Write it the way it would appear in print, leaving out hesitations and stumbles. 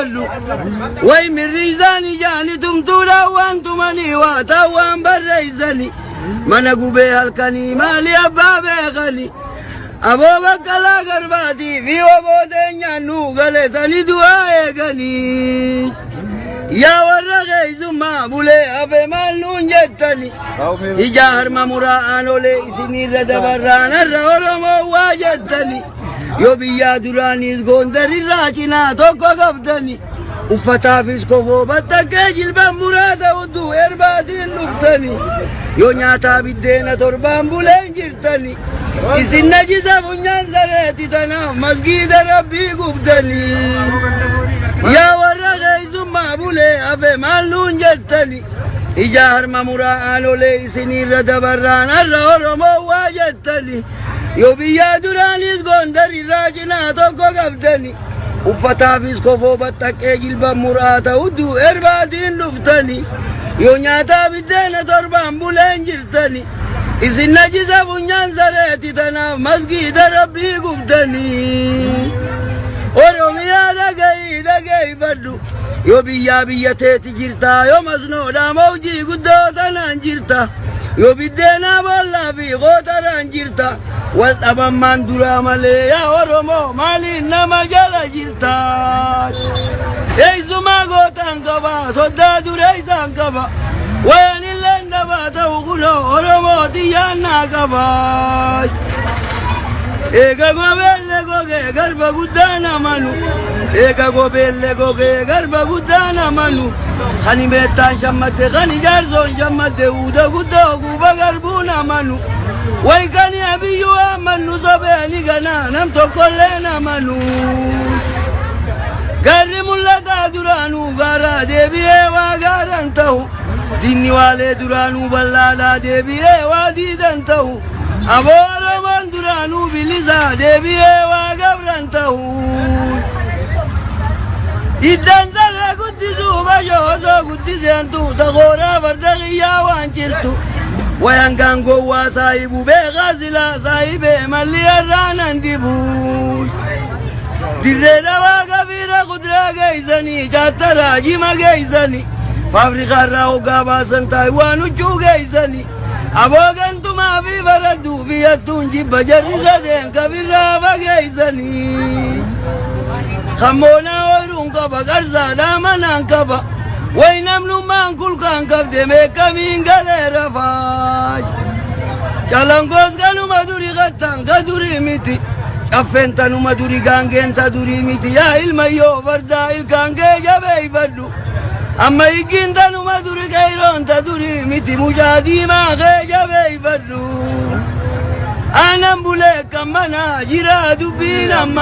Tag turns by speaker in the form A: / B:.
A: jabeeyfadhu. Way mirri isaanii jaani tumtuudhaan waan tumanii waa ta'u waan barreessani. Mana gubee halkanii maali abbaa beekani. Aboo Baqqalaa Garbaatii fi oboo teenyaan nuu galetanii du'aa eeganii. Yaa warra keessummaa bulee hafe maal nuun jettani. Ija harma muraa aanolee isinirra dabarraan har'a Oromoo waa jettani. Yoo biyyaa duraaniis Gondarirraa cinaa tokko qabdani. Uffataafis kofoo battakkee jilban muraa ta'utu erbaatiin dhuftani. Yoo nyaataa biddeena torbaan buleen jirtani. Isin najisa funyaan sareeti tanaaf masgiida rabbii gubdanii. Yaa warra keessummaa bulee hafe maal nuun jettani. Ija harma muraa aanolee isinirra dabarraan har'a Oromoo waa jettani. Yoo biyyaa duraanis Gondarirraa cinaa tokko qabdani. Uffataafis kofoo battaqqee jilba muraa ta'utu erbaatiin dhuftani. Yoo nyaataa biddeena torbaan buleen jirtani. Isin najisa funyaan sareeti tanaaf masgiida rabbii gubdanii. Oromiyaa dhagahii dhageeffadhu. Yoo biyyaa biyya teeti jirta yoo masnoodhaa mawjii guddoo tanaan jirta. Yoo biddeenaa boollaa fi qootaraan jirta. Wal dhabammaan duraa malee yaa Oromoo maaliin nama jala jirta. Eessumaa gootaan qaba soddaa dureessaan qaba. Wayan illee dhabaa ta'u kunoo Oromoo xiyyaan naa qaba. Eega gobeelle gogee garba guddaan amanu. Eega gobeelle gogee garba guddaan amanu. Kani meettaan shammadde kan ijaarsoon shammadde uuda guddoo guuba garbuun amanu. Way kani abiyyuu amannu sobeeni ganaa nam tokkolleen amanu. Gaarri mul'ataa duraanuu gaaraa deebi'ee waa gaaran ta'u. Dinni waalee duraanuu bal'aadhaa deebi'ee waa diidan ta'u. Aboo Oromoon duraanuu bilisaa deebi'ee waa gabran ta'u. Iddaan saree guddisuu bashoo osoo guddiseen tuuta kooraa farda kiyyaa waan jirtu. Wayan gaangowwaa saahibu beekaa silaa saahibee malli irraan dibu. Dirree dhawaa gabiira kuduraa geessanii chaattaraa jima geessanii faabrikaarraa hoggaa baasan taayiwaan huccuu geessanii aboo gantumaa fi baradduu fi hattuun jibba jarri sadeen kabirraa fageessanii. Kammoonaa ooyiruun qaba qarsaadhaa manaan qaba way namnummaan kulkaan qabde meeqamiin galee rafaa. Calanqoos kanuma duri kattaan ka durii miti. Caffeen tanuma duri gaangeen ta durii miti. Yaa ilmayyoo fardaa ilkaan kee jabeeffadhu. Amma higgiin tanuma duri qeeyroon ta durii miti. Mucaa diimaa kee jabeeffadhu. Aanan bulee kan manaa jira dubbiin amma.